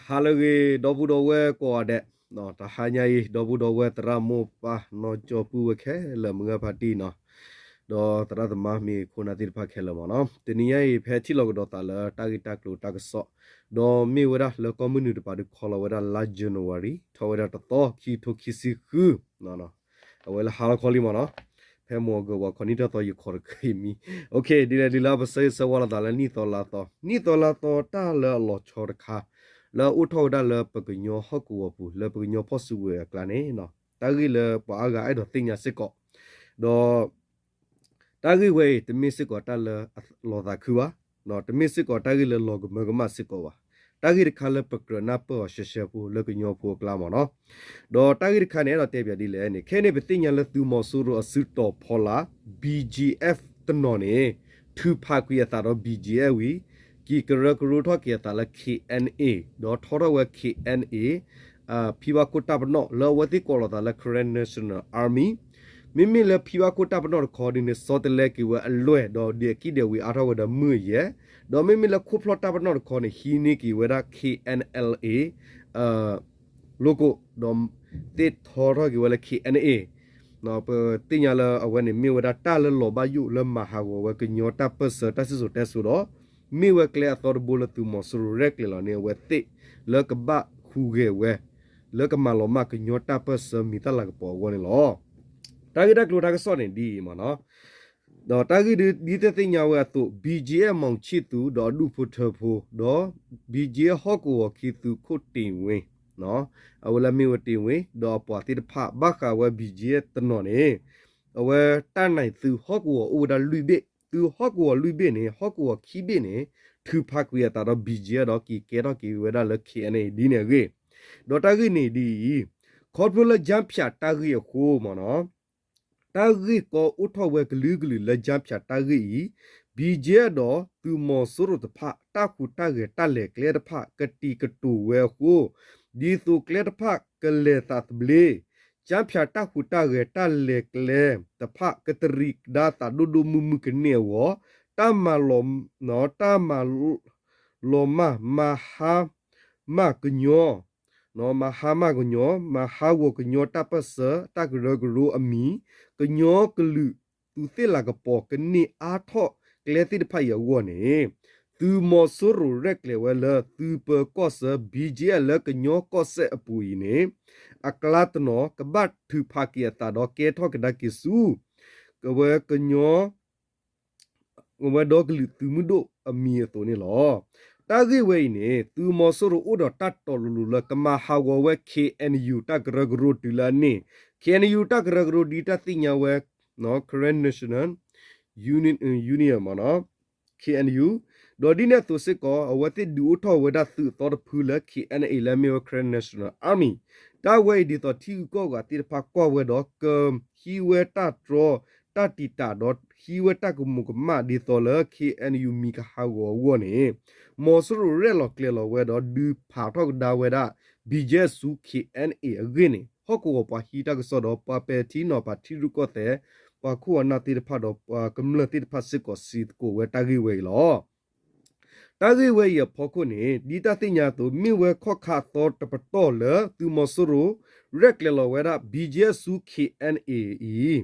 ဟါလၢအဂ့ၤ ဒီပုၢ်ဒီဝဲၢ်ကိးဂၤဒဲး, တဟါညါအံၤ ဒီပုၢ်ဒီဝဲၢ်သရၣ်မိၢ်ပၢ်နီၢ်ကၠီပုၢ်ဝဲၢ်ခဲလၢာ် မုၢ်ဂၤဖါတံၢ်နီၤ, ဒီးသရၣ်သမါမ့ၢ်ခိၣ်နၢ်သ့ၣ်တဖၣ်ခဲလၢာ်မ့ၢ်နီၤ, တနံၤညါအံၤ ဖဲထံၣ်လိာ်ကဒီးသးလၢတၢ်ဂ့ၢ်တၢ်ကျိၤတၢ်ကစီၣ်, ဒီးမ့ၢ်ဝဲဒၣ်လၢကီၢ်မုၢ်နုာ်တပၤဒုးခီလီၤဝဲဒၣ်လါ January ထီၣ်ဝဲဒၣ်တသီ ခံကထိခံဆံဃု အဝဲလၢဟါလီၤခီလံမ့ၢ်နီၤ, ဖဲမိၢ်အဂီၤပှၤခီနံၣ်ထီၣ်သီ ယခီတခါအံၤမံ, ဒ်လဲၣ်ဒ်လဲၣ် ပဆၢဂ့ၤဆၢဝါလိာ်သးလၢနံၣ်သီလါသီ, နံၣ်သီလါသီတၢ်လၢအလီၤဆီတခါ, လၢအအိၣ်ထီၣ်ဝဲဒၣ်လၢပကညီဟီၣ်ကဝီၤပူၤ လၢပကညီဖီၣ်စုကဝဲၤအကျါန့ၣ်, တၢ်ဂ့ၢ်လၢပှၤအါဂၤအဲၣ်ဒိးသ့ၣ်ညါစ့ၢ်ကီး, ဒီး တၢ်ဂ့ၢ်ဝဲအံၤ တမ့ၢ်စ့ၢ်ကီးတၢ်လၢအလီၤသးခုဘၣ်, တမ့ၢ်စ့ၢ်ကီးတၢ်ဂ့ၢ်လၢလီၤကမၢကမၣ်စ့ၢ်ကီးဘၣ်, တၢ်ဂ့ၢ်တခါလၢပကြၢးနၢ်ပၢၢ်အီၤရှဲရှဲဖိလၢကညီဖိအကျါမ့ၢ်နီၤ, ဒီးတၢ်ဂ့ၢ်တခါန့ၣ် အဲၣ်ဒိးတဲပၠးဒ်လဲၣ်န့ၣ် ခဲအံၤန့ၣ် ပသ့ၣ်ညါလၢသုးမီၤစိရိၤအစုတီၤဖီလာ် BGF တနီၤန့ၣ် ထုးဖးကွံာ်အသးဒီး BGF ဝံၤ က့ၤကရၢကရိထီၣ်က့ၤအသးလၢ KNA ဒီးထီထီၣ်ဝဲ KNA ဖံဘၣ်ခိၣ်တၢ်ပနီၣ်လၢအဝဲသ့ၣ်ကိးလီၤသးလၢ Karen National Army, မ့မ့ၢ်လၢဖံဘၣ်ခိၣ်တၢ်ပနီၣ်တခီဒ်န့ၣ် ဆီတလဲက့ၤဝဲအလွဲၢ် ဒီးဒဲးကံၣ်ဒဲးဝံၤအါထီၣ်ဝဲဒီးမုၢ်အယဲၢ်, ဒီးမ့မ့ၢ်လၢခိၣ်ဖျီၣ်တၢ်ပနီၣ်တခီန့ၣ် ဟံးန့ၢ်က့ၤဝဲဒၣ် KNLA လိကိၣ် ဒီးသ့ၣ်ထီထီၣ်က့ၤဝဲလၢ KNA, ပသ့ၣ်ညါလၢအဝဲန့ၣ်မ့ၢ်ဝဲဒၣ်တၢ်လၢလီၤဘၣ်ယိၣ်လၢမၤဟးဂီၤဝဲကညီတၢ်ပၢၢ်ဆၢတၢ်စံၣ်စိၤတဲစိၤဒီး မ့ၢ်ဝဲကျဲအသီတဘိလၢသုးမီၤစိရိၤရဲၣ်ကျဲၤလီၤန့ၢ်အဝဲသ့ၣ် လၢကဘၣ်ဟူးဂဲၤဝဲ လၢကမၤလီၤမၢ်ကညီတၢ်ပၢၢ်ဆၢမံၤတၢ်လၤကပီၤအဂီၢ်န့ၣ်လီၤ. တၢ်ဂ့ၢ်တၢ်ကျိၤတၢ်ကစီၣ်န့ၣ်ဒ်အံၤမ့ၢ်နီၤ, ဒီးတၢ်ဂ့ၢ်ဒ်တသ့ၣ်ညါဝဲအသိး BGF မီၤဆံၣ်သူ ဒီးအဒူၣ်ဖိထၢဖိ ဒီး BGF ဟီၣ်ကဝီၤခံသုးခိၣ်တ့ၢ်ဝ့ အဝဲလၢမ့ၢ်ဝဲတ့ၢ်ဝ့ ဒီးအပှၤသ့ၣ်တဖၣ် ဘၣ်ဃးဝဲ BGF တနီၤန့ၣ် အဝဲတၢ်နံၤသုးဟီၣ်ကဝီၤအိၣ်ဝဲဒၣ်လွံၢ်ဘ့ၣ်, သုးဟီၣ်ကဝီၤလွံၢ်ဘ့ၣ်န့ၣ် ဟီၣ်ကဝီၤခံဘ့ၣ်န့ၣ် ထုးဖးကွံာ်အသးဒီး BGF ဒီးက့ၤကဲထီၣ်က့ၤဝဲဒၣ်လၢ KNA ဒ်န့ၣ်အဂ့ၢ်, ဒီးတၢ်ဂ့ၢ်န့ၣ်ဒ်အံၤ, ခီဖျိလၢ ကၠၣ်ဖၠၣ် တၢ်ဂ့ၢ်အဃိမ့ၢ်နီၤ တၢ်ဂ့ၢ်ကီအိၣ်ထီၣ်ဝဲကလုာ်ကလုာ်လၢ ကၠၣ်ဖၠၣ် တၢ်ဂ့ၢ်အံၤ, BGF ဒီးသုးမီၤစိရိၤတဖၣ် တၢ်ဟူးတၢ်ဂဲၤတၢ်လဲၤကျဲတဖၣ် ကတံာ်ကတိၤဝဲအဃိ, ဒ်သိးကျဲတဖၣ်ကလဲၤသးသဘျ့, ကၠၣ်ဖၠၣ်တၢ်ဟူးတၢ်ဂဲၤတၢ်လဲၤကျဲတဖၣ် ကတရံးကဒါသးဒိၣ်ဒိၣ်မုၢ်မုၢ်ကန့ၢ်အဂီၢ်, တၢ်မၤလီၤ, တၢ်မၤလီၤမၢ် မၤဟါမၢ်ကညီ မၤဟါမၢ်ကညီ, မၤဟးဂီၤကညီတၢ်ပၢၢ်ဆၢ တၢ်ကရၢကရိအမံၤ, ကညီကလုာ်သူးသ့ၣ်လၤကပီၤကန့ၢ်အါထီၣ်ကျဲသ့ၣ်တဖၣ်အံၤအဂီၢ်န့ၣ်, သုးမီၤစိရိၤရဲၣ်ကျဲၤဝဲလၢသုးပၢၤကီၢ်ဆၢ BGF လၢကညီကီၢ်စဲၣ်အပူၤအံၤန့ၣ်, အကျါတနီၤ ကဘၣ်ထုးဖးက့ၤအသးဒီးကဲထီၣ်ကဒါက့ၤဆူ ကဝဲကညီ ဝဲဒီကလုာ်သုးမုၢ်ဒိၣ်အမံၤအသိးန့ၣ်လီၤ. တၢ်ဂ့ၢ်ဝဲအံၤန့ၣ် သုးမီၤစိရိၤအိၣ်ဒီးတၢ်တီၤလိၤလိၤလၢကမၤဟးဂီၤဝဲ KNU တၢ်ကရၢကရိတုၤလၢအန့ၣ်, KNU တၢ်ကရၢကရိဒ်တၢ်သ့ၣ်ညါဝဲ Karen National Union, Union မ့ၢ်နီၤ KNU, ဒီးဒ်န့ၣ်အသိးစ့ၢ်ကီး အဝဲသ့ၣ်ဒုးအိၣ်ထီၣ်ဝဲဒၣ်သုးအသီတဖုလၢ KNA လၢအမ့ၢ်ဝဲ Karen National Army, တၢ်ဝဲအံၤဒ်သိးထံဂုၤကီၢ်ဂၤသ့ၣ်တဖၣ်ကွၢ်ဝဲဒီး ကဟံးဝဲတၢ်တြီ တၢ်တံာ်တာ်ဒီးဟံးဝဲတၢ်ကမူးကမၣ်ဒ်သိးလၢ KNU မံၤကဟးဂီၤအဂီၢ်န့ၣ်, မီၤစိရိၤရဲၣ်လီၤကျဲၤလီၤဝဲဒီး ဒုးဖးထီၣ်ကဒါဝဲဒၣ် BGF ဆူ KNA အဂ့ၢ်န့ၣ် ဟီၣ်ကဝီၤပှၤဟံးတၢ်ကစီၣ်ဒီးပှၤပဲာ်ထံနီၤဖးထံရူၢ်ကီၢ်သဲး, ပှၤခိၣ်အနၢ်သ့ၣ်တဖၣ်ဒီးပှၤကမျၢၢ်သ့ၣ်တဖၣ်စ့ၢ်ကီးစံးသကိးဝဲတၢ်ဂ့ၢ်ဝဲအံၤလီၤ. တၢ်ဂ့ၢ်ဝဲအံၤအဖီခိၣ်န့ၣ် ဒ်တၢ်သ့ၣ်ညါအသိး မ့ၢ်ဝဲခီၣ်ခါအသီတပတီၢ်လၢသုးမီၤစိရိၤ ရဲၣ်ကျဲၤလီၤဝဲဒၣ် BGF ဆူ KNA အံၤ,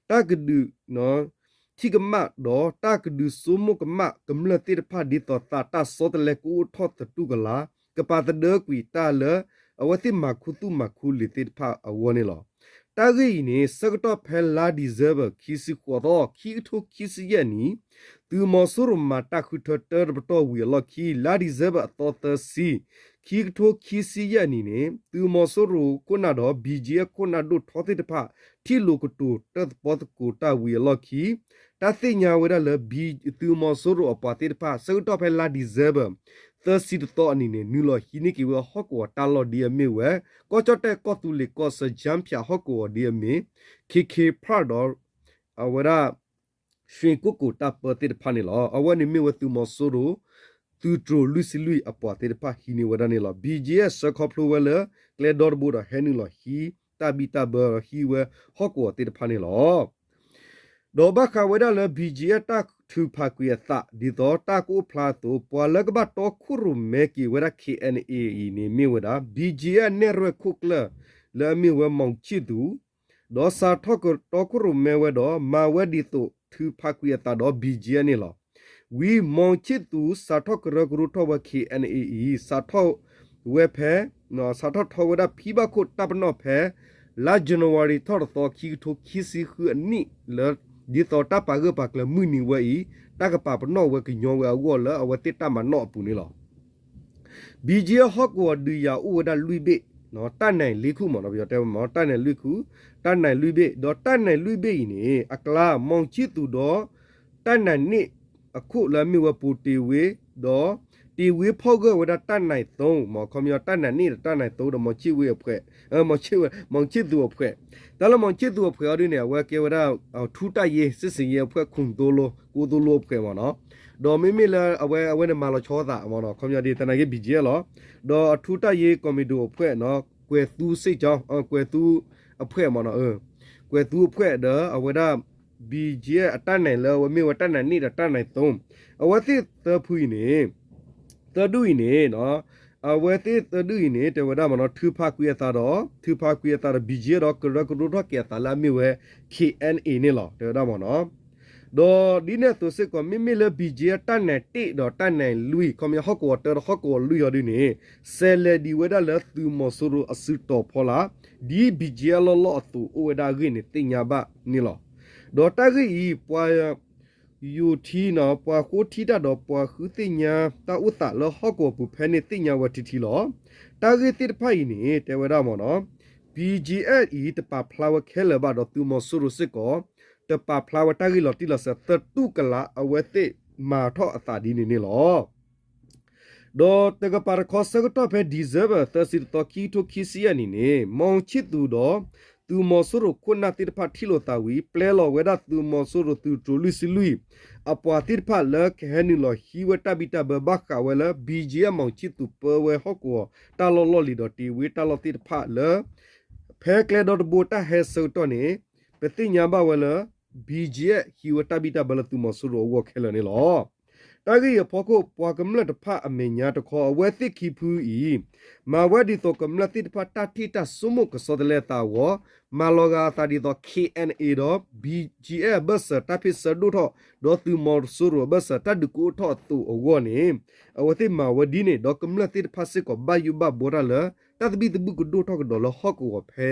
တၢ်ကဒုး ထံၣ်ကမၣ်ဒီးတၢ်ကဒုးဆိကမိၣ်ကမၣ်ကမျၢၢ်သ့ၣ်တဖၣ်ဒ်သိးသးတၢ်ဆီတလဲကအိၣ်ထီၣ်သတူၢ်ကလာ်, ကပာ်သဒၢကွံာ်တၢ်လၢ အဝဲသ့ၣ်မၤခူသူၣ်မၤခူလံာ်သ့ၣ်တဖၣ်အဂီၢ်န့ၣ်လီၤ. တၢ်ဂ့ၢ်အံၤန့ၣ် ဆၢကတီၢ်ဖဲလါ December ခံဆံဃိးသီ ခံကထိခံဆံယဲၢ်နံၣ်, သုးမီၤစိရိၤမၤတၢ်ဃုထၢတၢတပတီၢ်ဝံၤအလီၢ်ခံ လါ December အသီသၢဆံ ခံကထိခံဆံယဲၢ်နံၣ်န့ၣ် သုးမီၤစိရိၤခိၣ်နၢ်ဒီး BGF ခိၣ်နၢ်ဒိၣ်ထီသ့ၣ်တဖၣ် ထံၣ်လိာ်ကတိၤတၢ်သပီသကိးတၢ်ဝံၤအလီၢ်ခံ တၢ်သ့ၣ်ညါဝဲဒၣ်လၢ သုးမီၤစိရိၤအပှၤသ့ၣ်တဖၣ် ဆၢကတီၢ်ဖဲလါ December သၢဆံတသီအနံၤန့ၣ် နုာ်လီၤဟံးန့ၢ်က့ၤဝဲဟီၣ်ကဝီၤတၢ်လီၢ်ဒ်အမ့ၢ်ဝဲ ကီၢ်ကၠီၣ်တဲၣ်ကီၢ်သူလ့ၤကီၢ်ဆၢ ကၠၣ်ဖၠၣ်ဟီၣ်ကဝီၤဒ်အမ့ၢ် ခ့ခ့ဖရၣ်ဒီး အဝဲဒၣ် ရွှ့ၣ်ကိၣ်ကိၣ်တၢ်ပၢသ့ၣ်တဖၣ်န့ၣ်လီၤ. အဝဲန့ၣ်မ့ၢ်ဝဲသုးမီၤစိရိၤ သုးတြိၤလွံၢ်ဆံလွံၢ်အပှၤသ့ၣ်တဖၣ်ဟံးန့ၢ်ဝဲဒၣ်န့ၣ်လီၤ. BGF ဆှၢခီဖျိဝဲလၢ ကျဲဒီတဘိဒီးဟဲနုာ်လီၤဟံး တၢ်ဘံၣ်တၢ်ဘၢဒီးဟံးဝဲဟီၣ်ကဝီၤသ့ၣ်တဖၣ်န့ၣ်လီၤ. ဒီးဘၣ်ဃးဝဲဒၣ်လၢ BGF တၢ် ထုးဖးကွံာ်အသး ဒ်သိးတၢ်ကအိၣ်ဖျါအသိး ပှၤလၢကဘၣ်တီခိၣ်ရိၣ်မဲက့ၤဝဲဒၣ် K N A အံၤန့ၣ် မ့ၢ်ဝဲဒၣ် B G F နဲၣ်ရွဲၣ်ခိၣ်ကျၢၢ် လၢအမ့ၢ်ဝဲ မောင်ချစ်သူ ဒီးစးထီၣ်ကတီခိၣ်ရိၣ်မဲဝဲဒီး မၤဝဲဒ်သိးထုးဖးကွံာ်အသးဒီး B G F န့ၣ်လီၤ. ဝံၤ မောင်ချစ်သူ စးထီၣ်ကရၢကရိထီၣ်ဝဲ K N A အံၤ စးထီၣ်ဝဲဖဲ စးထီၣ်ထီဝဲဒၣ်ဖံဘၣ်ခိၣ်တၢ်ပနီၣ်ဖဲ လါ January ထီၣ်တသီ ခံကထိခံဆံဃုအနံၣ်လၢ ဒ်သိးတၢ်ပာ်ဂၢၢ်ပာ်ကျၢၤမုၢ်နံၤဝဲအံၤ တၢ်ကပာ်ပနီၣ်ဝဲကညီဝဲအဂီၢ်လၢအဝဲသ့ၣ်တၢ်မၤနီၣ်အပူၤန့ၣ်လီၤ. B G F ဟီၣ်ကဝီၤဒုးယၤအိၣ်ဝဲဒၣ်လွံၢ်ဘ့ၣ်, တၢ်နၢၤလ့ၢ်ခုၣ်မ့ၢ်နီၤ ပယီၤတဲဝဲမ့ၢ် တၢ်နၢၤလ့ၢ်ခုၣ်, တၢ်နၢၤလွံၢ်ဘ့ၣ်, ဒီးတၢ်နၢၤလွံၢ်ဘ့ၣ်အံၤန့ၣ် အကျါ မောင်ချစ်သူ ဒီး တၢ်နၢၤန့ၣ်အခိၣ်လၢအမ့ၢ်ဝဲ ဗိုလ်တင်ဝင်း ဒီး တင်ဝင်း ဖီၣ်ဂၢၢ်ဝဲဒၣ်တၢ်နၢၤသုံး မ့ၢ်ခီပညီ တၢ်နၢၤန့ၣ်ဒီးတၢ်နၢၤသုံးဒီး မောင်ချစ်သူ အဖှဲး, မောင်ချစ်သူ အဖှဲးအီၤဒ်န့ၣ် အဝဲကဲဝဲဒၣ် ထူတပ်ရင်း စစ်ဆင်ရေးအဖွဲ့ ခိၣ်သိလိ ကိသိလိ အဖှဲးမ့ၢ်နီၤ. ဒီးမ့မ့ၢ်လၢအဝဲ အဝဲန့ၣ်မၤလီၤဆီအသးမ့ၢ်နီၤ ခီပညီဒ်သနာ်က့ B G F လီၤ. ဒီးအထူတပ်ရင်း ကွန်မန်ဒို အဖှဲးနီၤ ကွဲၤသူ စစ်ကြောင်း ကွဲၤသူ အဖှဲးမ့ၢ်နီၤ ကွဲၤသူအဖှဲးဒီးအဝဲဒၣ် B G F အတၢ်နၢၤလၢအဝဲမ့ၢ်ဝဲတၢ်နၢၤန့ၣ်ဒီးတၢ်နၢၤသုံး အဝဲသ့ၣ်သၢဖုအံၤန့ၣ် သၢဒူၣ်အံၤန့ၣ် အဝဲသ့ၣ်သၢဒူၣ်အံၤန့ၣ် တဲဝဲဒၣ်မ့ၢ်နီၤ ထုးဖးကွံာ်အသးဒီး ထုးဖးကွံာ်အသးဒီး B G F ဒီးကရၢကရိထီၣ်က့ၤအသးလၢအမ့ၢ်ဝဲ K N A န့ၣ်လီၤ တဲဝဲဒၣ်မ့ၢ်နီၤ. ဒီးဒ်န့ၣ်အသိးစ့ၢ်ကီး မ့မ့ၢ်လၢ B G F တၢ်နၢၤတ့ၢ်ဒီးတၢ်နၢၤလွံၢ် ခီပညီဟီၣ်ကဝီၤတၢဒီးဟီၣ်ကဝီၤလွံၢ်အီၤဒ်န့ၣ် စဲးလဲၤဒံးဝဲဒၣ်လၢသုးမီၤစိရိၤအစုတီၤဖီလာ် ဒ် B G F အလီၢ်လီၢ်အသိးအိၣ်ဝဲဒၣ်အဂ့ၢ်န့ၣ် သ့ၣ်ညါဘၣ်န့ၣ်လီၤ. ဒီးတၢ်ဂ့ၢ်အံၤ ပှၤ ယိၤထံနီၤ ပှၤဃိထံတၢ်ဒီးပှၤဃုသ့ၣ်ညါတၢ်အိၣ်သးလၢဟီၣ်ကဝီၤပူၤဖဲန့ၣ် သ့ၣ်ညါဝဲထံထံလီၤ. တၢ်ဂ့ၢ်သ့ၣ်တဖၣ်အံၤန့ၣ် တဲဝဲဒၣ်မ့ၢ်နီၤ B G F အံၤ တပာ်ဖျါဝဲခဲလၢာ်ဘၣ်ဒီးသုးမီၤစိရိၤစ့ၢ်ကီး တပာ်ဖျါဝဲတၢ်ဂ့ၢ်လီၤတံၢ်လီၤဆဲး သတူၢ်ကလာ် အဝဲသ့ၣ်မၤထီၣ်အသးဒ်န့ၣ်န့ၣ်လီၤ. ဒီးတကပၤတခီဆၢကတီၢ်ဖဲ December သၢဆံတသီ ခံကထိခံဆံယဲၢ်နံၣ်န့ၣ် မောင်ချစ်သူ ဒီး သုးမီၤစိရိၤခိၣ်နၢ်သ့ၣ်တဖၣ်ထံၣ်လိာ်သးဝံၤ ပျဲလီၤဝဲဒၣ်သုးမီၤစိရိၤသုးတြိၤလွံၢ်ဆံလွံၢ် အပှၤသ့ၣ်တဖၣ်လၢကဟဲနုာ်လီၤဟံးဝဲတၢ်ဘံၣ်တၢ်ဘၢဘၣ်ဃးဝဲလၢ B G F မောင်ချစ်သူ ပၢဝဲဟီၣ်ကဝီၤတၢ်လီၢ်လီၢ်လံၤဒီးတ့ၢ်ဝ့တၢ်လီၢ်သ့ၣ်တဖၣ်လၢ ဖဲကျဲဒီတဘိတၢ်ဟဲဆၢကတီၢ်န့ၣ် ပသ့ၣ်ညါဘၣ်ဝဲလၢ B G F ဟံးဝဲတၢ်ဘံၣ်တၢ်ဘၢလၢသုးမီၤစိရိၤအဂီၢ်ခဲလၢာ်န့ၣ်လီၤ. တၢ်ဂ့ၢ်အံၤအဖီခိၣ် ပှၤကမျၢၢ်တဖၣ်အမဲာ်ညါတခီ အဝဲသ့ၣ်ခံဖုအံၤ မၤဝဲဒ်သိးကမျၢၢ်သ့ၣ်တဖၣ်တၢ်ထံၣ်တၢ်ဆိကမိၣ်ကဆီတလဲအသးအဂီၢ် မၤလီၤဂာ်အသးဒ်သိး K N A ဒီး B G F အဘၢၣ်စၢၤတၢ်ဖ့ၣ်ဆၢဒိၣ်ထီၣ် ဒီးသုးမီၤစိရိၤအဘၢၣ်စၢၤတၢ်ဒုးကအိၣ်ထီၣ်အသိးအဂီၢ်န့ၣ် အဝဲသ့ၣ်မၤဝဲဒ်န့ၣ် ဒီးကမျၢၢ်သ့ၣ်တဖၣ်စ့ၢ်ကီးဘၣ်ယိၣ်ဘၣ်ဘှီတၢ်လၢ တၢ်သဘံၣ်သဘုၣ်ကဒိၣ်ထီၣ်ကဒီးလၢဟီၣ်ကဝီၤဖဲ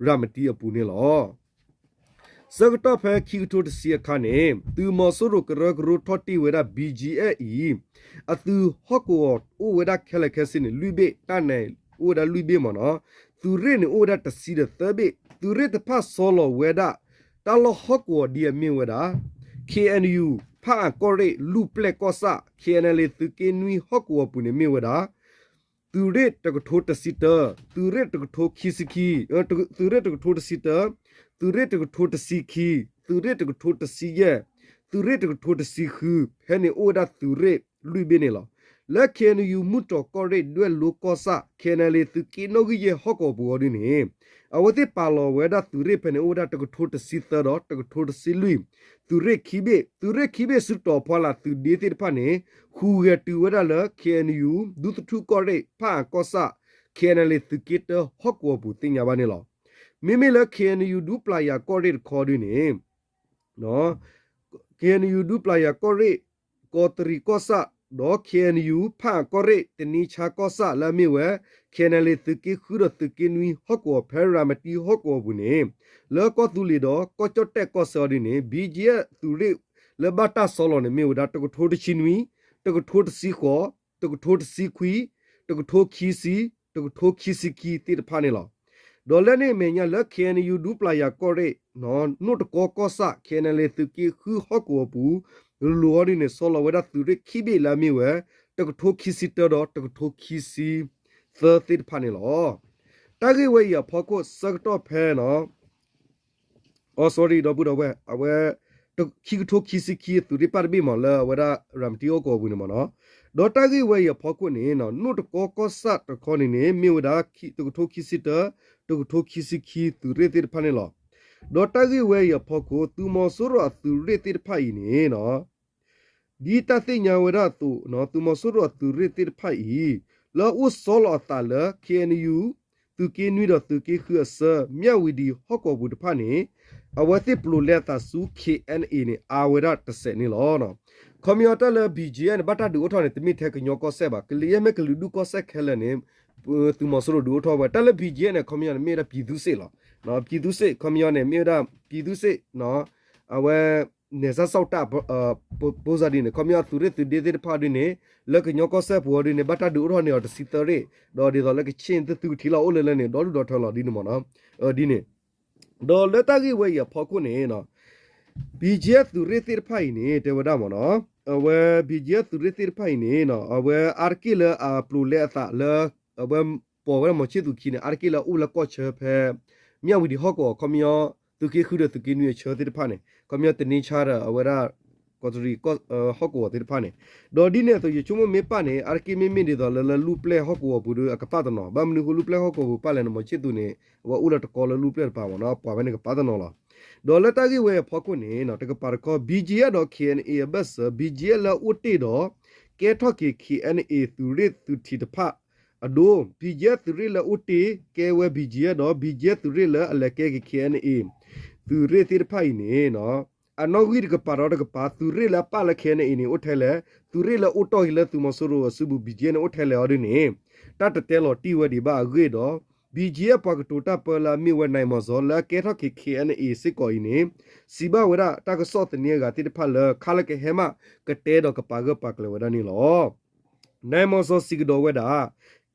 ရၤမတံအပူၤန့ၣ်လီၤ. ဆၢကတီၢ်ဖဲခံကထိတဆံအခါန့ၣ် သုးမီၤစိရိၤကရၢကရိထီၣ်တ့ၢ်ဝဲဒၣ် B G F အံၤ အသုးဟီၣ်ကဝီၤအိၣ်ဝဲဒၣ်ခဲလၢာ်ခဲဆ့န့ၣ် လွံၢ်ဘ့ၣ် တၢ်နၢၤအိၣ်ဝဲဒၣ်လွံၢ်ဘ့ၣ်မ့ၢ်နီၤ, သုးရ့ၣ်န့ၣ်အိၣ်ဝဲဒၣ်တဆံဒီးသၢဘ့ၣ်, သုးရ့ၣ်တဖၣ်ဆီလီၤဝဲဒၣ် တၢ်လီၢ်ဟီၣ်ကဝီၤဒ်အမ့ၢ်ဝဲဒၣ် K N U ဖၣ်အၣ်ကီၢ်ရ့ၣ် လူၢ်ပျဲၢ်ကီၢ်ဆၣ် K N L A သုးက့နွံဟီၣ်ကဝီၤပူၤန့ၣ်မ့ၢ်ဝဲဒၣ် သုးရ့ၣ်တကထိတဆံတၢ, သုးရ့ၣ်တကထိခံဆံခံ, သုးရ့ၣ်တကထိတဆံတၢ, သုးရ့ၣ်တကထိတဆံခံ, သုးရ့ၣ်တကထိတဆံယဲၢ်, သုးရ့ၣ်တကထိတဆံဃု ဖဲန့ၣ်အိၣ်ဝဲဒၣ်သုးရ့ၣ်လွံၢ်ဘ့ၣ်န့ၣ်လီၤ. လၢ K N U မုၢ်တြီၢ်ကီၢ်ရ့ၣ် ဒွဲၣ်လိကီၢ်ဆၣ် K N L A သုးက့နီၣ်ဂံၢ်ယဲၢ်ဟီၣ်ကဝီၤပူၤအီၤဒ်န့ၣ် အဝဲသ့ၣ်ပာ်လီၤဝဲဒၣ်သုးရ့ၣ်ဖဲန့ၣ်အိၣ်ဝဲဒၣ်တကထိတဆံသၢဒီးတကထိတဆံလွံၢ်, သုးရ့ၣ်ခံဘ့ၣ်, သုးရ့ၣ်ခံဘ့ၣ်စုတီၤဖီလာ်သုးဒ့သ့ၣ်တဖၣ်န့ၣ် ဟူးဂဲၤတုၤဝဲဒၣ်လၢ K N U ဒူသထူၣ်ကီၢ်ရ့ၣ် ဖၣ်အၣ်ကီၢ်ဆၣ် K N L A သုးက့တၢဟီၣ်ကဝီၤပူၤသ့ၣ်ညါဘၣ်န့ၣ်လီၤ. မ့မ့ၢ်လၢ K N U ဒူပျၢ်ယၤကီၢ်ရ့ၣ်တခီဒ်န့ၣ် K N U ဒူပျၢ်ယၤကီၢ်ရ့ၣ် ကီးတရံးကီၢ်ဆၣ် ဒီး K N U ဖၣ်အၣ်ကီၢ်ရ့ၣ် တနံဆါကီၢ်ဆၣ်လၢအမ့ၢ်ဝဲ K N L A သုးက့ဃုဒီးသုးက့နွံဟီၣ်ကဝီၤ ဖဲရၤမတံဟီၣ်ကဝီၤပူၤန့ၣ် လၢကီၢ်သူလ့ၤဒီးကီၢ်ကၠီၣ်တဲၣ်ကီၢ်ဆၢအီၤဒ်န့ၣ် B G F သုးရ့ၣ်လၢဘၣ်တၢ်ဆီလီၤန့ၣ် မ့ၢ်ဝဲဒၣ်တကထိတဆံနွံ, တကထိတဆံဃိး, တကထိတဆံခွံ, တကထိခံဆံ, တကထိခံဆံခံသ့ၣ်တဖၣ်န့ၣ်လီၤ. ဒီးလၢန့ၣ်အမဲာ်ညါလၢ K N U ဒူပျၢ်ယၤကီၢ်ရ့ၣ် နိၣ်တကီကီၢ်ဆၣ် K N L A သုးက့ဃုဟီၣ်ကဝီၤပူၤ လိၤအီၤဒ်န့ၣ် ဆီလီၤဝဲဒၣ်သုးရ့ၣ်ခံဘ့ၣ်လၢအမ့ၢ်ဝဲ တကထိခံဆံတၢဒီးတကထိခံဆံသၢသ့ၣ်တဖၣ်န့ၣ်လီၤ. တၢ်ဂ့ၢ်ဝဲအံၤအဖီခိၣ်ဆၢကတီၢ်ဖဲ အ sorry ဒီပုၢ်ဒီဝဲၢ် အဝဲ ခံကထိခံဆံခံသုးရ့ၣ်ပၣ်တဘ့ၣ်မ့ၢ်လၢအဝဲဒၣ်ရၤမတံဟီၣ်ကဝီၤပူၤန့ၣ်မ့ၢ်နီၤ, ဒီးတၢ်ဂ့ၢ်ဝဲအံၤအဖီခိၣ်န့ၣ် နိၣ်တကီကီၢ်ဆၣ်တခီန့ၣ်န့ၣ် မ့ၢ်ဝဲဒၣ်တကထိခံဆံတၢ, တကထိခံဆံခံသုးရ့ၣ်သ့ၣ်တဖၣ်န့ၣ်လီၤ. ဒီးတၢ်ဂ့ၢ်ဝဲအံၤအဖီခိၣ် သုးမီၤစိရိၤအသုးရ့ၣ်သ့ၣ်တဖၣ်အံၤန့ၣ် ဒ်တၢ်သ့ၣ်ညါဝဲဒၣ်အသိး သုးမီၤစိရိၤအသုးရ့ၣ်သ့ၣ်တဖၣ်အံၤ လၢအအိၣ်ဆီလီၤအသးလၢ ခ့ၣ်အဲၣ်ယူၣ် သုးက့နွံဒီးသုးက့ဃုအဆၢ မၠၣ်ဝံၤဒံးဟီၣ်ကဝီၤပူၤတဖၣ်န့ၣ် အဝဲသ့ၣ်ပျိးလဲအသးဆူ ခ့ၣ်အဲၣ်ယူၣ်န့ၣ် အါဝဲဒၣ်တစဲးန့ၣ်လီၤ. ခီပညီတၢ်လၢ ဘီၣ်ကၠံၣ်အ့ၣ် န့ၣ် ဘၣ်တၢ်ဒုးအိၣ်ထီၣ်န့ၣ် တမ့ၢ်ထဲကညီကီၢ်စဲၣ်ဘၣ်, ကလံၤယဲၢ်မ့ၢ်ကလုာ်ဒူၣ်ကီၢ်စဲၣ်ခဲလၢာ်န့ၣ် သုးမီၤစိရိၤဒုးအိၣ်ထီၣ်ဝဲ. တၢ်လၢ ဘီၣ်ကၠံၣ်အ့ၣ် န့ၣ် ခီပညီန့ၣ် မ့ၢ်ဝဲဒၣ် ပြည်သူ့စစ် လီၤ. ပြည်သူ့စစ် ခီပညီန့ၣ် မ့ၢ်ဝဲဒၣ် ပြည်သူ့စစ် အဝဲ နယ်ခြားစောင့်တပ် ပိစၢ်ဒ်န့ၣ် ခီပညီသုးရ့ၣ်သုးဒ့သ့ၣ်တဖၣ်ဒ်န့ၣ် လၢကညီကီၢ်စဲၣ်ပူၤအီၤဒ်န့ၣ် ဘၣ်တၢ်ဒုးအိၣ်ထီၣ်န့ၢ်အီၤတဆံသၢရ့ၣ်, ဒီးဒ်သိးလၢကဆ့ၣ်သုသုကထံၣ်လီၤအိၣ်လၢလၢန့ၣ် ဒီဒူၣ်ဒီထၢလီၤဒ်န့ၣ်မ့ၢ်နီၤ, ဒ်န့ၣ် ဒီးလၢတၢ်ဂ့ၢ်ဝဲအံၤအဖီခိၣ်န့ၣ် ဘီၣ်ကၠံၣ်အ့ၣ် သုးရ့ၣ်သ့ၣ်တဖၣ်အံၤန့ၣ် တဲဝဲဒၣ်မ့ၢ်နီၤ, အဝဲ ဘီၣ်ကၠံၣ်အ့ၣ် သုးရ့ၣ်သ့ၣ်တဖၣ်အံၤန့ၣ် အဝဲအါတက့ၢ်လၢအပျိးလဲအသးလၢ အဝဲပိာ်ဝဲဒၣ်မီၤဆ့ၣ်သူၤခံန့ၣ် အါတက့ၢ်လၢအအိၣ်လၢကီၢ်ဆၢဖဲ မၠၣ်ဝံၤဒံးဟီၣ်ကဝီၤ ခီပညီ သုးက့ဃုဒီးသုးက့နွံအဆၢသ့ၣ်တဖၣ်န့ၣ် ခီပညီတနံၤဆါဒီး အဝဲဒၣ် ကီးတရံး ဟီၣ်ကဝီၤသ့ၣ်တဖၣ်န့ၣ်, ဒီးဒ်န့ၣ်အသိး ယဆိကမိၣ်မ့ၢ်ပၣ်န့ၣ် အါတက့ၢ်မ့မ့ၢ်ဒ်သိးလၢ လၢလူၢ်ပျဲၢ်ဟီၣ်ကဝီၤပူၤဒီးအကပၣ်တနီၤ, ဘၣ်မနုၤဃိလူၢ်ပျဲၢ်ဟီၣ်ကဝီၤပူၤပၣ်လဲၣ်န့ၣ် မီၤဆ့ၣ်သူၤန့ၣ် အဝဲအိၣ်လၢတကီလၢလူၢ်ပျဲၢ်တပၤမ့ၢ်နီၤ, ပှၤဝဲန့ၣ်ကပၣ်တနီၤလီၤ. ဒီးလၢတၢ်ဂ့ၢ်ဝဲအဖီခိၣ်န့ၣ် တကပၤတခီ ဘီၣ်ကၠံၣ်အ့ၣ် ဒီး ခ့ၣ်အဲၣ်ယူၣ် အဘၢၣ်စၢၤ ဘီၣ်ကၠံၣ်အ့ၣ် လၢအအိၣ်တ့ၢ်ဒီး ကဲထီၣ်က့ၤ ခ့ၣ်အဲၣ်ယူၣ် သုးရ့ၣ်သုးထံးတဖၣ်အဒိ ဘီၣ်ကၠံၣ်အ့ၣ် သုးရ့ၣ်လၢအအိၣ်တ့ၢ်ကဲဝဲ ဘီၣ်ကၠံၣ်အ့ၣ် ဒီး ဘီၣ်ကၠံၣ်အ့ၣ် သုးရ့ၣ်လၢအလဲၤကဲက့ၤ ခ့ၣ်အဲၣ်ယူၣ် သုးရ့ၣ်သ့ၣ်တဖၣ်အံၤန့ၣ် အနီၣ်ဂံၢ်တကပၤဒီးတကပၤ သုးရ့ၣ်လၢအပၣ်လၢ ခ့ၣ်အဲၣ်ယူၣ် န့ၣ် အိၣ်ထဲလဲၣ်, သုးရ့ၣ်လၢအအိၣ်တီၢ်က့ၤလၢသုးမီၤစိရိၤအစုပူၤ ဘီၣ်ကၠံၣ်အ့ၣ် န့ၣ် အိၣ်ထဲလဲၣ်အီၤဒ်န့ၣ် တၢ်တတဲလီၤတံၢ်ဝဲဒံးဘၣ်အဂ့ၢ်ဒီး ဘီၣ်ကၠံၣ်အ့ၣ် ပှၤကတိၤတၢ်ပၢလၢအမ့ၢ်ဝဲ နဲမီၤစီၤ လၢအကဲထီၣ်က့ၤ ခ့ၣ်အဲၣ်ယူၣ် စ့ၢ်ကီးအံၤန့ၣ် စံးဘၣ်ဝဲဒၣ်တၢ်ကစီၣ်သန့အဂၤသ့ၣ်တဖၣ်လၢ ခါလၢကဟဲမး ကတဲဒီးကပာ်ဂၢၢ်ပာ်ကျၢၤဝဲဒၣ်န့ၣ်လီၤ. နဲမီၤစီၤစံးကဒီးဝဲဒၣ်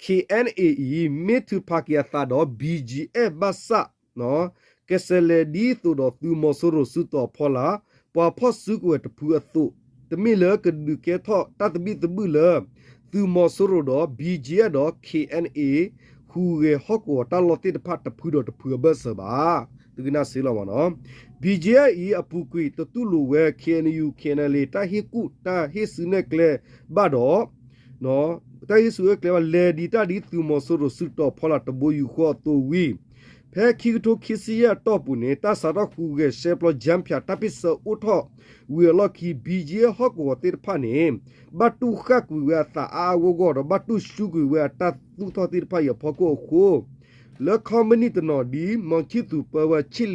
ခ့ၣ်အဲၣ်ယူၣ် အံၤ မ့ၢ်ထုးဖးက့ၤအသးဒီး ဘီၣ်ကၠံၣ်အ့ၣ် ဘၣ်ဆၣ် ကစဲးလဲၤဒ်သိးဒီးသုးမီၤစိရိၤစုတီၤဖီလာ် ပှၤဖီၣ်စုကဝဲၤတဖုအသိး, တမ့ၢ်လၢကဒုးကဲထီၣ်တၢ်သဘံၣ်သဘုၣ်လၢ သုးမီၤစိရိၤဒီး ဘီၣ်ကၠံၣ်အ့ၣ် ဒီး ခ့ၣ်အဲၣ်ယူၣ် ဟူးဂဲၤဟီၣ်ကဝီၤတၢ်လီၢ်သ့ၣ်တဖၣ်တဖုဒီးတဖုအဘၢၣ်စၢၤဘၣ်. သုကနၣ်စ့လီၤမ့ၢ်နီၤ, ဘီၣ်ကၠံၣ်အ့ၣ် အံၤ အပူၤကွံာ်တတူၢ်လိာ်ဝဲ ခ့ၣ်အဲၣ်ယူၣ် ခ့ၣ်အဲၣ်ယူၣ် တၢ်ဟ့ၣ်ကူၣ်တၢ်ဟ့ၣ်စုနဲၣ်ကျဲဘၣ်ဒီး တၢ်ဟ့ၣ်စုနဲၣ်ကျဲဘၣ် လဲၤဒံးတၢ်ဒ်သုးမီၤစိရိၤစုတီၤဖီလာ်တဘိယူၢ်ဃီအသိးဝံၤ ဖဲခံကထိခံဆံယဲၢ်အတီၢ်ပူၤန့ၣ် တၢ်စးထီၣ်ဟူးဂဲၤရှဲပျီ ကၠၢဖၠး တၢ်ပ့ၢ်ဆၢအိၣ်ထီၣ်ဝံၤအလီၢ်ခံ ဘီၣ်ကၠံၣ်အ့ၣ်ဟီၣ်ကဝီၤသ့ၣ်တဖၣ်န့ၣ် ဘၣ်တူၢ်ဃၣ်ကွံာ်ဝဲအသးအါအါဂီၢ်ဂီၢ်ဒီး ဘၣ်တူၢ်ဆူကွံာ်ဝဲအတၢ်သူၣ်ထီၣ်သ့ၣ်တဖၣ်အံၤအဖီခိၣ်အဃိ လၢခီမနံၣ်တနီၤဒ် မီၤဆံၣ်သူးပၢဝဲ ဆ့ၣ်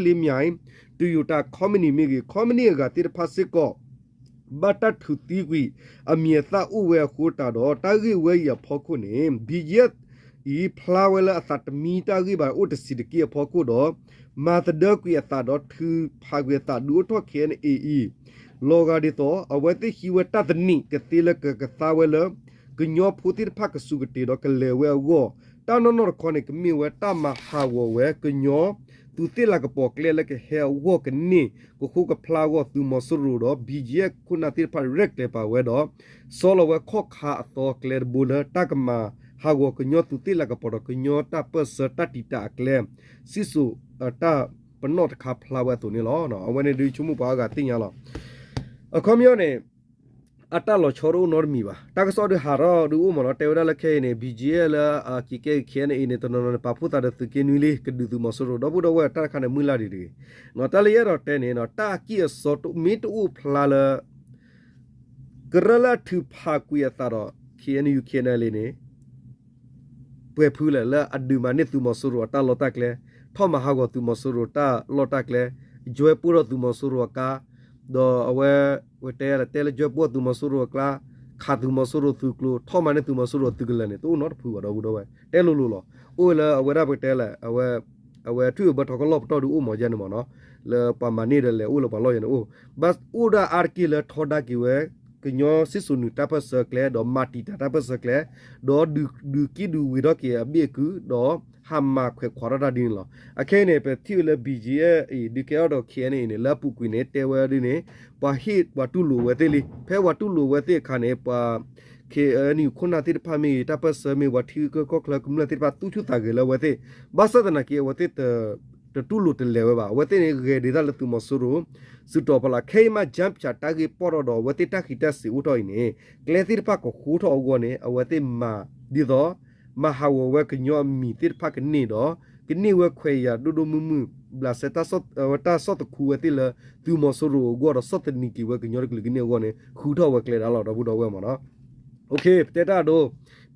လ့မၠဲၣ် တယိၤတၢ်ခီမနံၣ်မ့ၢ်ဂ့ၤ ခီမနံၣ်အဂၤသ့ၣ်တဖၣ်စ့ၢ်ကီး ဘၣ်တၢ်ထုးသံကွံာ် အမံၤအသၣ်အိၣ်ဝဲအဃိတးဒီး တၢ်ဂ့ၢ်ဝဲအံၤအဖီခိၣ်န့ၣ် ဘီၣ်ကၠံၣ်အ့ၣ် အံၤ ဖျါဝဲလၢအသးတမံတၢ်ဂ့ၢ်ဘၣ်အိၣ်တဆံးတက့ၢ်အဖီခိၣ်ဒီး မၤသဒၢကွံာ်အသးဒီးထုးဖးကွံာ်အသးဒုးအိၣ်ထီၣ် ခ့ၣ်အဲၣ်ယူၣ် အံၤ လီၤဂာ်ဒ်သိး အဝဲသ့ၣ်ဟံးဝဲတၢ်သနံးကသ့လၢကကသါဝဲလၢ ကညီဖိသ့ၣ်တဖၣ်ကစူၢ်ကတ့ၤဒီးကလဲၤဝဲအဂီၢ် တၢ်နီၢ်နီၢ်တခီန့ၣ် ကမ့ၢ်ဝဲတၢ်မၤဟးဂီၤဝဲကညီ သုးသ့ၣ်လၤကပီၤကျဲလၢကဟဲအဂီၢ်ကန့ၢ် ကဃိကဖျါအဂီၢ် သုးမီၤစိရိၤဒီး ဘီၣ်ကၠံၣ်အ့ၣ် ခိၣ်နၢ်သ့ၣ်တဖၣ်ရဲၣ်ကျဲၤပာ်ဝဲဒီး ဆီလီၤဝဲခီၣ်ခါအသီအကျဲတဘိလၢတၢ်ကမၤဟးဂီၤကညီသုးသ့ၣ်လၤကပီၤဒီးကညီတၢ်ပၢၢ်ဆၢတၢ်တံာ်တာ်အကျဲ စံၣ်စိၤတၢ်ပနီၣ်တခါဖျါဝဲအသိးန့ၣ်လီၤ. အဝဲန့ၣ်ဒုးဆိကမိၣ်ပှၤအါဂၤသ့ၣ်ညါလီၤ. အခီပညီန့ၣ် အတၢ်လီၤဆီတအိၣ်နီတမံၤဘၣ်. တၢ်ကစီၣ်ဒုးဟးထီၣ်ဒုးအိၣ်မ့ၢ်နီၤ တဲဝဲဒၣ်လၢခဲအံၤန့ၣ် ဘီၣ်ကၠံၣ်အ့ၣ် လၢအက့ၤကဲက့ၤ ခ့ၣ်အဲၣ်ယူၣ် န့ၣ် တနီၤနီၤန့ၣ် ပာ်ဖှိၣ်သးဒီးသုးက့နွံလံ ကဒုးသုးမီၤစိရိၤ ဒီပုၢ်ဒီဝဲၢ်တၢ်တခါန့ၣ်မုၢ်လၢ်ဒံးတဂ့ၤ. တၢ်လၢယအဲၣ်ဒိးတဲန့ၣ် တၢ်အကံၢ်အစီမ့ၢ်တအိၣ်ဖျါလၢ ကရၢလၢအထုးဖးကွံာ်အသးဒီး ခ့ၣ်အဲၣ်ယူၣ် ခ့ၣ်အဲၣ်ယူၣ် န့ၣ် ပှဲၤဖုလဲၣ် လၢအဒုးမၤန့ၢ်သုးမီၤစိရိၤအတၢ်လီၢ်တၢ်ကျဲ, ထီၣ်မၤဟးဂီၤသုးမီၤစိရိၤတၢ်လီၢ်တၢ်ကျဲ, ကၠွဲပိၢ်ထီၣ်သုးမီၤစိရိၤအကါ, ဒီးအဝဲ ဝဲတဲလၢ တဲလၢကၠွဲပိၢ်သုးမီၤစိရိၤအကျါ, ခးသုးမီၤစိရိၤသုးကျိၤ, ထီၣ်မၤန့ၢ်သုးမီၤစိရိၤသုးကလၢၤန့ၣ် တအိၣ်နီတဖုဘၣ် ဒီပုၢ်ဒီဝဲၢ် တဲလိၤလိၤလီၤ. အိၣ်ဝဲလၢအဝဲဒၣ်ပကတဲလၢ အဝဲ အဝဲထွံၣ်အဘၢထီကလီၢ်ပတီၢ်ဒုးအိၣ်မးယဲန့ၣ်မ့ၢ်နီၤ, လၢပှၤမၤန့ၢ်ဒီးလဲၤအိၣ်လၢပှၤလီၢ်ယဲန့ၣ်အိၣ်, ဘၣ်အိၣ်ဒၣ်အါတက့ၢ်လၢထီဒါက့ၤဝဲ ကညီစံၣ်စိၤနုာ်တၢ်ပၢၢ်ဆၢကျဲ ဒီးမၤတံာ်တာ်တၢ်ပၢၢ်ဆၢကျဲ, ဒီးဒုးကံၢ်ဒုးဝံၤထီၣ်က့ၤအဘ့ၣ်အကုၢ် ဒီးဟးမၤခွဲးခွးထီၣ်တၢ်ဒ်န့ၣ်လီၤ. အခဲအံၤန့ၣ် ပထံၣ်ဝဲလၢ ဘီၣ်ကၠံၣ်အ့ၣ် အံၤ ဒုးကဲထီၣ်ဒီး ခ့ၣ်အဲၣ်ယူၣ် န့ၣ် လၢအပူၤကွံာ်န့ၣ် တဲဝဲဒ်န့ၣ် ပှၤဟ့ၣ်ပှၤတူၢ်လိာ်ဝဲသ့ၣ်လံ. ဖဲပှၤတူၢ်လိာ်ဝဲသ့ၣ်အခါန့ၣ် ပှၤ ခ့ၣ်အဲၣ်ယူၣ် ခိၣ်နၢ်သ့ၣ်တဖၣ်မ့ၢ်ဂ့ၤ တၢ်ပၢၢ်ဆၢမ့ၢ်ဂ့ၤ ပှၤထံဂုၤကီၢ်ချၢကမျၢၢ်သ့ၣ်တဖၣ် သူၣ်ဆူၣ်သးဂဲၤလၢအဝဲသ့ၣ်, ဘၣ်ဆၣ်သနာ်က့ အဝဲသ့ၣ် တတူၢ်လိာ်တလဲၤဝဲဘၣ်. အဝဲသ့ၣ်န့ၣ် ဂဲၤဒၣ်တၢ်လၢသုးမီၤစိရိၤ စုတီၤဖီလာ် ခဲအံၤမး ကၠၢဖၠး တၢ်ဂ့ၢ်ပီၢ်ထီၣ်ဒီး အဝဲသ့ၣ်တၢ်ဃံးတၢ်စ့ၤအိၣ်ထီၣ်အံၤန့ၣ် ကျဲသ့ၣ်တဖၣ်ကဃိထီၣ်အဂီၢ်န့ၣ် အဝဲသ့ၣ်မၤဒ်သိး မၤဟးဂီၤဝဲကညီအမံၤသ့ၣ်တဖၣ်ကန့ၢ်ဒီး ကန့ၢ်ဝဲခွဲးယာ်ဒိၣ်ဒိၣ်မုၢ်မုၢ် ဘျးစဲ တၢ်ဆီၣ်သခူဝဲသ့ၣ်လၢ သုးမီၤစိရိၤအဂီၢ်ဒီး ဆီၣ်သနံးက့ၤဝဲကညီတကလုာ်ကန့ၢ်အဂီၢ်န့ၣ် ဃုထီၣ်ဝဲကျဲဒၣ်လီၤ ဒီပုၢ်ဒီဝဲၢ်မ့ၢ်နီၤ. ပတဲတၢ်အဒိ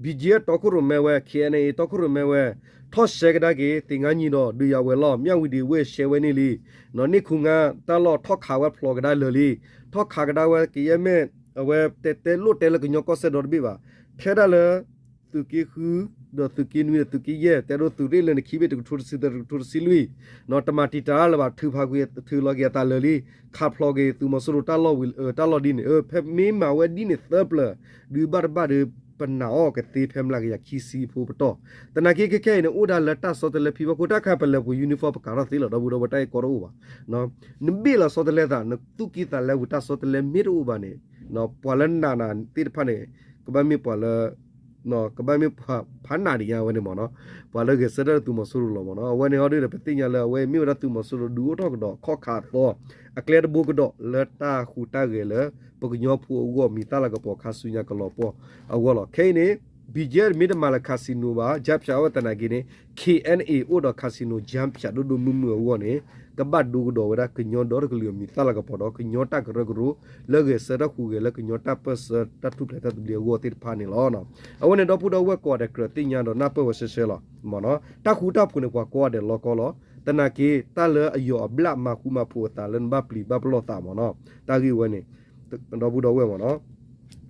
ဘံၣ်ကၠံအတီခိၣ်ရိၣ်မဲဝဲ ခ့ၣ်အဲၣ်အဲၣ် တီခိၣ်ရိၣ်မဲဝဲ ထီၣ်ရှဲကဒါက့ၤ သ့ၣ်ငါနံၤဒီး ဒုးယၤဝဲၤလီၢ် မၠၣ်ဝံၤဒံးဝ့ၢ်ရှဲဝဲန့ၣ်လံ. န့ၢ်ခူငါတၢ်လီၢ် ထီၣ်ခးဝဲဖျိးကဒါလၢာ်လံ. ထီၣ်ခးကဒါဝဲကယဲၢ်မ့ၢ် အဝဲတဲတဲလိၣ်တဲလၢကညီကီၢ်စဲၣ်ဒီတဘ့ၣ်ဘၣ်. ထဲဒၣ်လၢ သုးက့ဃု ဒီးသုးက့နွံဒီးသုးက့ယဲၢ် တဲဒိသုးရ့ၣ်လၢနခံဘ့ၣ်တကထိတဆံသၢ တကထိတဆံလွံၢ် တမၤတံာ်တာ်လၢၤဘၣ် ထုးဖးကွံာ် ထုးလီၤက့ၤအသးလၢာ်လံ. ခးဖျိးက့ၤသုးမီၤစိရိၤတၢ်လီၢ်ဝံၤ တၢ်လီၢ်ဒ်န့ၣ် ဖဲမ့ၢ်မၤဝဲဒ်န့ၣ်သၢပျၢၤ ဒုးဘၣ်တဘၣ်ဒီး ပနာ်အီၤကသ့ဖဲမျးကယၤခံဆံဖိပတီၢ်. သနာ်က့ခဲခဲအံၤန့ၣ် အိၣ်ဒၣ်လၢတၢ်ဆီတလဲဖံဘၣ်ခိၣ် တၢ်ခါပလဲၤပူၤ uniform ပကးထီၣ်သ့လီၤ ဒီပုၢ်ဒီဝဲၢ် တၢ်အံၤကီတအိၣ်ဘၣ်. နဘ့ၣ်လီၤဆီတလဲသး နသူၣ်ကံၢ်သးလဲပူၤ တၢ်ဆီတလဲမ့ၢ်တအိၣ်ဘၣ်န့ၣ် ပှၤလၢနာ်နၤသ့ၣ်တဖၣ်န့ၣ် ကဘၣ်မ့ၢ်ပှၤလၢ ကဘၣ်မ့ၢ်ပှၤဖးနာ်ဒံးညါဝဲန့ၣ်မ့ၢ်နီၤ. ပှၤလၢဂဲၤဆၢထၢၣ်လၢသုးမီၤစိရိၤလီၤမ့ၢ်နီၤ. အဝဲန့ၣ်ဟီဒုဒီး ပသ့ၣ်ညါလၢအဝဲမ့ၢ်ဝဲဒၣ်သုးမီၤစိရိၤဒုးအိၣ်ထီၣ်ကဒီး ခီၣ်ခးအသီ အကျဲတဘိကဒီးလၢတၢ်ဟူးတၢ်ဂဲၤလၢ ပကညီဖိအဂီၢ် မံၤသၣ်လၤကပီၤခါဆူညါကလီၤပှီၢ်အဂီၢ်လီၤ. ခဲအံၤန့ၣ် ဘံၣ်ကၠံမ့ၢ်တမၤလၢၤ casino ဘၣ် ကၠါဖၠး အဝဲသနာ်က့န့ၣ် ခ့ၣ်အဲၣ်အဲၣ် အိၣ်ဒီး casino ကၠါဖၠး ဒိၣ်ဒိၣ်မုၢ်မုၢ်အဂီၢ်န့ၣ် ကဘၣ်ဒိကဒီးဝဲဒၣ်ကညီဒီတကလုာ်အမံၤသၣ်လၤကပီၤဒီး ကညီတၢ်ကရၢကရိ လၢဂဲၤဆၢထၢၣ်ဟူးဂဲၤလၢကညီတၢ်ပၢၢ်ဆၢတၢ်ထူၣ်ဖျဲးတၢ်သဘျ့အဂီၢ်သ့ၣ်တဖၣ်န့ၣ်လီၤ. အဝဲန့ၣ်ဒီပုၢ်ဒီဝဲၢ်ကိးဂၤဒဲးကြၢးသ့ၣ်ညါဒီးနၢ်ပၢၢ်ဝဲရှဲရှဲလီၤမ့ၢ်နီၤ. တၢ်ဃူတၢ်ဖိးန့ၣ် ပှၤကိးဂၤဒဲးလီၤကီလီၤ. သနာ်က့ တၢ်လၢအယီၤအဘျၣ်မၤဃူမၤဖိးအသးလၢနဘၣ်ပျံၤဘၣ်ပလီၢ်သးမ့ၢ်နီၤ. တၢ်ဂ့ၢ်ဝဲန့ၣ် ဒီပုၢ်ဒီဝဲၢ်မ့ၢ်နီၤ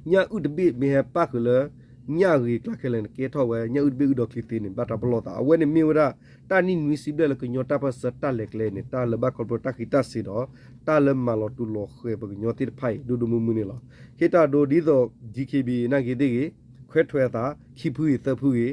ညၣ်အုၣ်တဘ့ၣ်မ့ၢ်ဟဲပၣ်ဃုာ်လၢ ညၣ်အဂ့ၤကျါခဲလၢာ်န့ၣ် ကဲထီၣ်ဝဲ ညၣ်အုၣ်တဘ့ၣ်အုၣ်ဒီးချံသ့န့ၣ် ဘၣ်တၢ်ပလီၢ်သး အဝဲန့ၣ်မ့ၢ်ဝဲဒၣ် တၢ်နံၣ်နွံဆံဘျဲၣ်လၢကညီတၢ်ပၢၢ်ဆၢတၢ်လဲၤကျဲန့ၣ် တၢ်လၢဘၣ်ခီဖျိတၢ်ဃံးတၢ်စ့ၤဒီး တၢ်လၢမၤလီၤတူာ်လီၤဃဲၤပကညီသ့ၣ်တဖၣ်အံၤ ဒိၣ်ဒိၣ်မုၢ်မုၢ်န့ၣ်လီၤ. ဟ့ၣ်တၢ်ဒိဒ်သိး DKBA နာ်က့သ့ၣ်ဂ့ၤ ခွဲးထွဲအသး ခံဖုဂ့ၤသၢဖုဂ့ၤ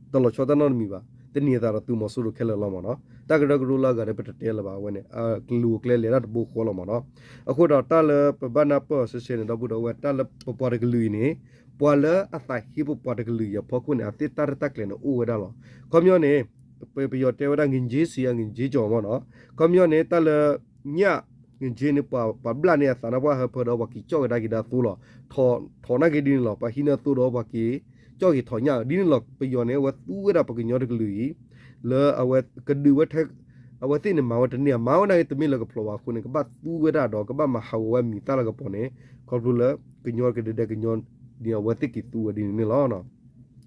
တလီၤဆီတၢ်နီတမံၤဘၣ်. တန့ၤအသးဒီးသုးမီၤစိရိၤခဲလၢာ်လီၤမ့ၢ်နီၤ. တၢ်ကရၢကရိလၢအဂၤဒီး ပတတဲလၢၤဘၣ် အဝဲန့ၣ် အကလူၤအကျဲလဲၤတၢ်တဘိဃီလီၤမ့ၢ်နီၤ. အဃိဒီးတၢ်လၢပဘၣ်နၢ်ပၢၢ်အီၤဆဲဆဲန့ၣ် ဒီပုၢ်ဒီဝဲၢ် တၢ်လၢပပှၤတကလုာ်အံၤန့ၣ် ပှၤလၢအသးဟ့ပပှၤတကလုာ်အံၤအဖီခိၣ်န့ၣ် အသ့ၣ်တၢ်ရဲၣ်တၢ်ကျဲၤန့ၣ်အိၣ်ဝဲဒၣ်လီၤ. ခီပညီန့ၣ် ပယီၤတဲဝဲဒၣ် ငင်ၤကၠ့စံး အငင်ၤကၠ့ကၠီမ့ၢ်နီၤ. ခီပညီန့ၣ် တၢ်လၢ ညၣ် ငင်ၤကၠ့န့ၣ် ပှၤဘျၣ်န့ၢ်အသးန့ၣ် ပှၤဟၢဖၢဒီး ပှၤက့ၤကၠီၣ်ကဒါက့ၤဒၣ်သိလီၤ. ထိးနာ်က့ဒ်န့ၣ်လီၤ. ပှၤဟံးန့ၢ်သိဒီး ပှၤက့ၤကၠီၣ်က့ၤထိးညၣ် ဒ်န့ၣ်လီၤ. ပယီၤန့ၣ် အဝဲသူဝဲဒၣ်ပကညီတကလုာ်အံၤ လၢအဝဲကဒုးဝဲထဲ အဝဲသ့ၣ်န့ၣ် မၤဝဲတန့ၢ် မၤဝဲနာ်က့တမ့ၢ်လၢကဖျိးဘၣ်အဃိန့ၣ် ကဘၣ်သူဝဲဒၣ်ဒီး ကဘၣ်မၤဟးဂီၤဝဲမံၤသၣ်လၤကပီၤန့ၣ် ခီဖျိလၢ ကညီကဒဲကဒဲကညီန့ၣ် အဝဲသ့ၣ်က့ၤသူဝဲဒ်န့ၣ်န့ၣ်လီၤ.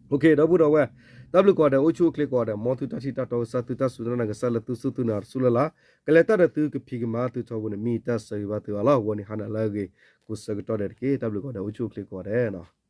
ဒီပုၢ်ဒီဝဲၢ် တၢ်ဘျုးကိးဂၤဒဲး အိၣ်ဆူၣ်အိၣ်ချ့ကိးဂၤဒဲး မ်သုတၢ်ထံၣ်တၢ်တီကစၢ် သုတၢ်စူၢ်တၢ်နာ်ကစၢ်လၢသုစူၢ်သုနာ်တစူၢ်လၢ်လၢ် ကလဲၤတၢ်ဒီးသုကဖံးကမၤသုထီဘိန့ၣ် မ့ၢ်တၢ်ဆၢဂ့ၤဘၣ်သုအါလီၤ. အဝဲန့ၣ်ဟါနၤလၢအဂ့ၤ ကိးဆၢကတီၢ်ဒဲးတက့ၢ်. တၢ်ဘျုးကိးဂၤဒဲး အိၣ်ဆူၣ်အိၣ်ချ့ကိးဂၤဒဲး